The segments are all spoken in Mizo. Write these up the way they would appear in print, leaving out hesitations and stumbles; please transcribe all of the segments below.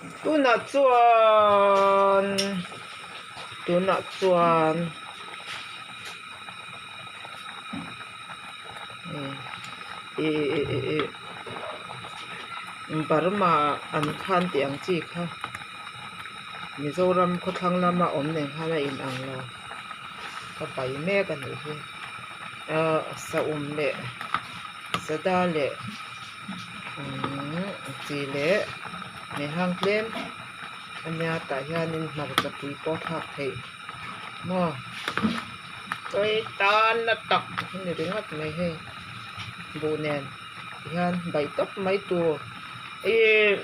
Tunah chuan tunah chuan ihh Burma an khan tih ang chi kha Mizoram khawthlang lama awm nen khan a in ang lo ka pai mek a nih hi ahh saum leh sada leh chi leh mehang tlem ania tah hianin hmarcha pui pawh a thlak theih maw chawi tan na tak a ni ringawt mai hei buh nen hian baih tawp mai tur ihh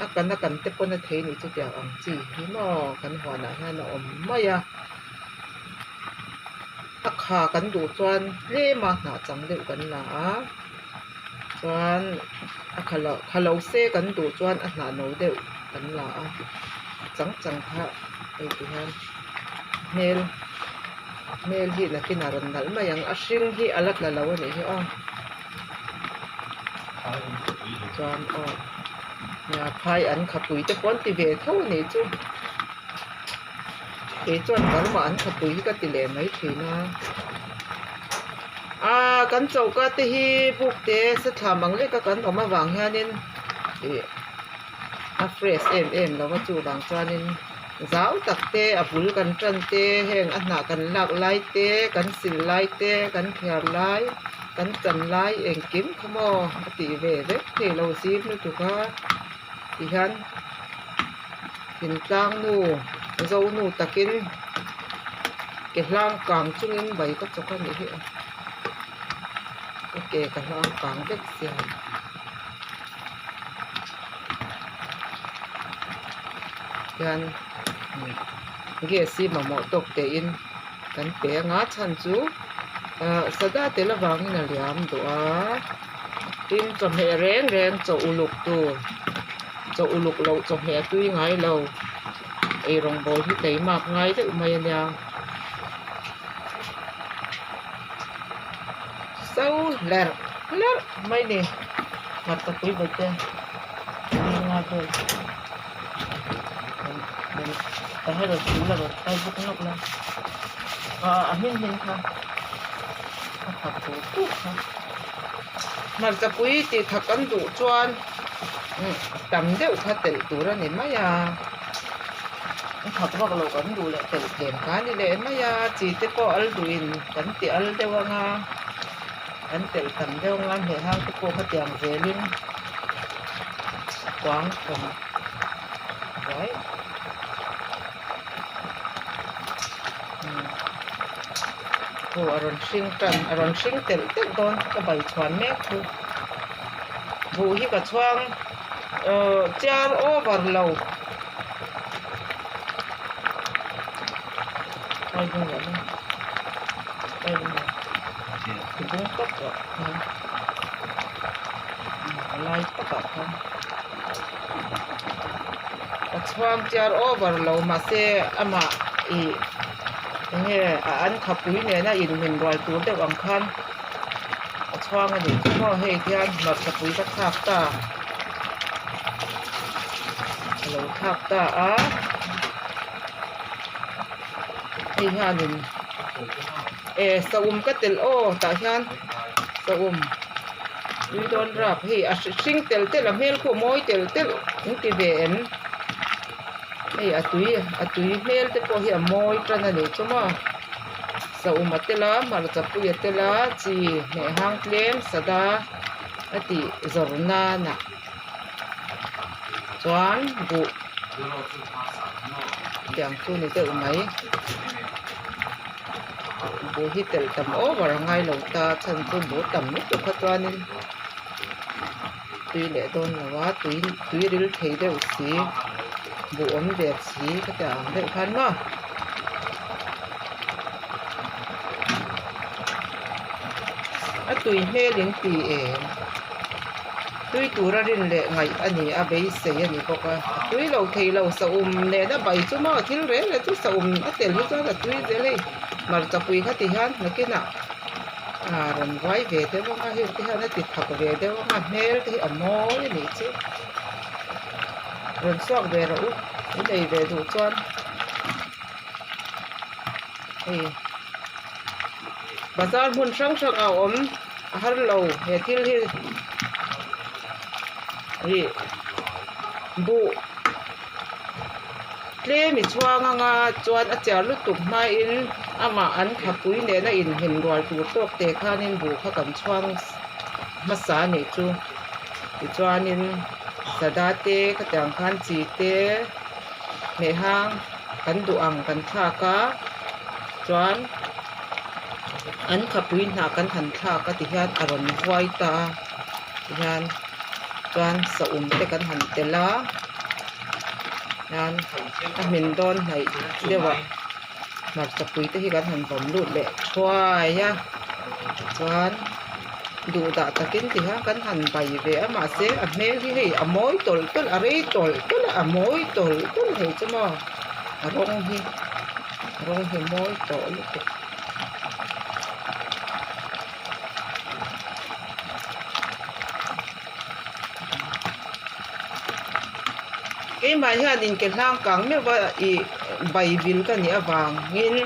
a kan a kan te pawn a thei nih chutiang ang chi hi maw kan huanah hian a awm mai a a kha kan duh chuan tlem a hnah chang deuh kan la a chuan a kha loh kha lo se kan duh chuan a hnah no deuh kan la a chang chang kha hei ti hian hmel hmel hi nakinah a rawn nalh mai ang a hring hi a la tla lo a nih hi aw chuan aw nia phai an khapui te pawh an ti ve tho a nih chu. Kei chuan Burma an khawpui hi ka ti leh mai thin a aaa kan choka te hi buk te sathlam ang leka kan awm avang hianin ih a fresh em em lo a chuvang chuanin zau tak te a bul kan tan te heng a hnah kan lak lai te kan sil lai te kan thiar lai kan chan lai engkim kha maw a tih ve vek thei lo zim lutuk a tihian. Thingtlang nu zo nu takin ke hlang kang chungin bai ka chawk a nih hi a ka ke ka hlang kang vek sia hian gas hi mamawh tawk tein kan pe anga chhan chu ah sada tel avangin a liam duh a tin chawhmeh reng reng chaw uluk tur. Chaw uluk loh chawhmeh a tui ngai lo ei rawngbawl hi teimak ngai deuh mai a nia so hlerh hlerh mai ni hmarcha pui ber te nga vel tah hian rawn tul a rawn thai bawk nawk la ah a hmin hmin kha a thak tur tur kha hmarcha pui tih thak an duh chuan. Tam deuh kha telh tur a ni mai a a khat vak lo kan duh leh telh tlem kha a ni leh mai a chi te pawh al duhin kan ti al deuh ang a kan telh tam deuh ang a hmehhang te pawh khatiang zelin kuang thawm ruai aw a rawn hring tan a rawn hring telh telh dawn ka bai chhuan mek chu. Buh hi ka chhuang ahh chiar over lo a lai takah khan ka chhuang chiar over lo mahse amah ih enge a an khapui nena inhmin rual tur deuh ang khan. A chhuang a nih chu maw hei hian hmarcha pui ka thlak ta a lo thlak ta a hei hianin e saum ka telh aw tah hian saum tui dawn rap hei a hring tel tel a hmel khu a mawi tel tel in ti ve em hei a tui a tui hmel te pawh hi a mawi tan a nih chu maw. Saum a tel a hmarcha pui a tel a chi hmeh hang tlem sada a tih zawr nana chuan buh tiang chu ni deuh mai buh hi telh tam over a ngai lo ta chhan chu buh tam lutuk kha chuanin tui leh dawn lo a tui tui ril thei deuh si buh awm ve si ka ti ang deuh khan maw. A tui hmel in ti em tui tura rin leh ngaih a ni a beisei a ni bawk a a tui lo thei lo saum nena bai chu maw thil reng reng chu saum a tel hi chuan a tui zel hei hmarcha pui kha ti hian nakinah ah rawn vai ve deuh ang a heng te hian a ti thak ve deuh ang a hmel te hi a mawi a nih chu. Rawn chhuak ve rawh u in ei ve duh chuan hei bazar hmun hrang hrang a awm a har lo he thil hi ih buh tlem i chhuang anga chuan a chiar lutuk hmain amah an khapui nena inhmin rual tur tawk te khanin buh kha kan chhuang hmasa a nih chu tichuanin sada te khatiang khan chi te hmehhang kan duh ang kan thlak a chuan an khapui hnah kan han thlak a tihian a rawn vuai ta a tihian chuan saum te kan han telh a hian a hmin dawn hnaih deuh ah hmarchapui te hi kan han vawm lut leh thuai a chuan duh dah takin ti hian kan han bai ve a mahse a hmel hi hei a mawi tawlh tawlh a rei tawlh tawlh a a mawi tawlh tawlh thei chu maw a rawng hi a rawng hi a mawi tawh lutuk. Keimah hian in ke hlang kang meuh va ih bai vil ka nih avangin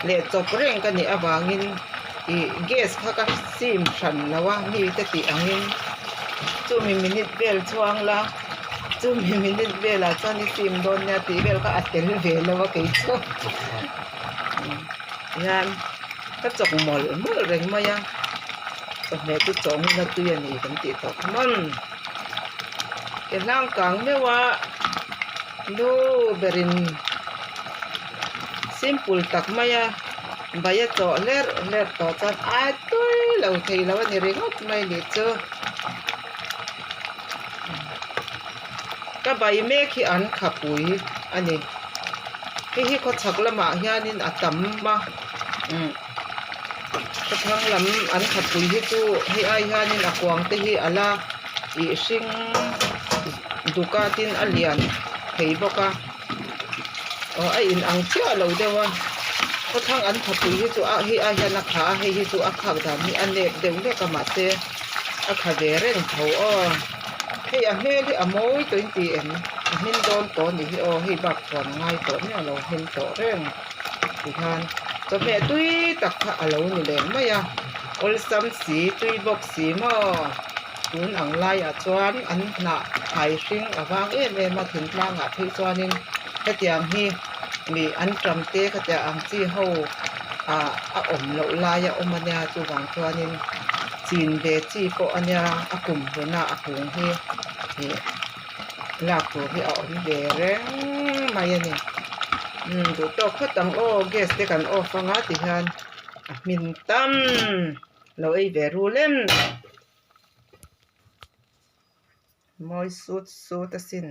leh chawp reng ka nih avangin ih gas kha ka sim hran lo a mi te tih angin chumi minute vel chhuang la chumi minute velah chuan i sim dawn nia tih vel kha a tel ve lo a kei chu hian ka chawk mawlh mawlh reng mai a chawhmeh chu chawngin a tui a ni kan tih tawh kha mawn ke hlang kang meuh a nu berin simple tak mai a bai a chawh hlerh hlerh tawh chuan a tui lo thei lo a ni ringawt mai ni chu ka bai mek hi an khapui a ni hei hi khawchhak lamah hianin a tam a umm khawthlang lam an khapui hi chu hei ai hianin a kuang te hi a la ih hring duk a tin a lian thei bawk a aw a in ang chiah lo deuh a khawthlang an khapui hi chu a hei ai hian a kha a hei hi chu a khak dan hi a nep deuh hlek a mahse a kha ve reng tho aw hei a hmel hi a mawi tawh in ti em a hmin dawn tawh a nih hi aw hei bak chuan a ngai tawh miah lo hmin tawh reng tikhan chawhmeh tui tak kha a lo ni leh mai a awlsam si tui bawk si maw tun ang laiah chuan an hnah hai hring a vang em em a thingtlangah phei chuanin hetiang hi mi an ṭam te khatiang ang chi ho ah a awm loh lai a awm a nia chuvang chuanin chin ve chi pawh a nia a kum hluna a kung hi ih lak tur hi a awm ve reng mai a ni umm duh tawk phawt ang aw gas te kan off anga tihian a hmin tam lo ei ve rul em mawi sut sut asin.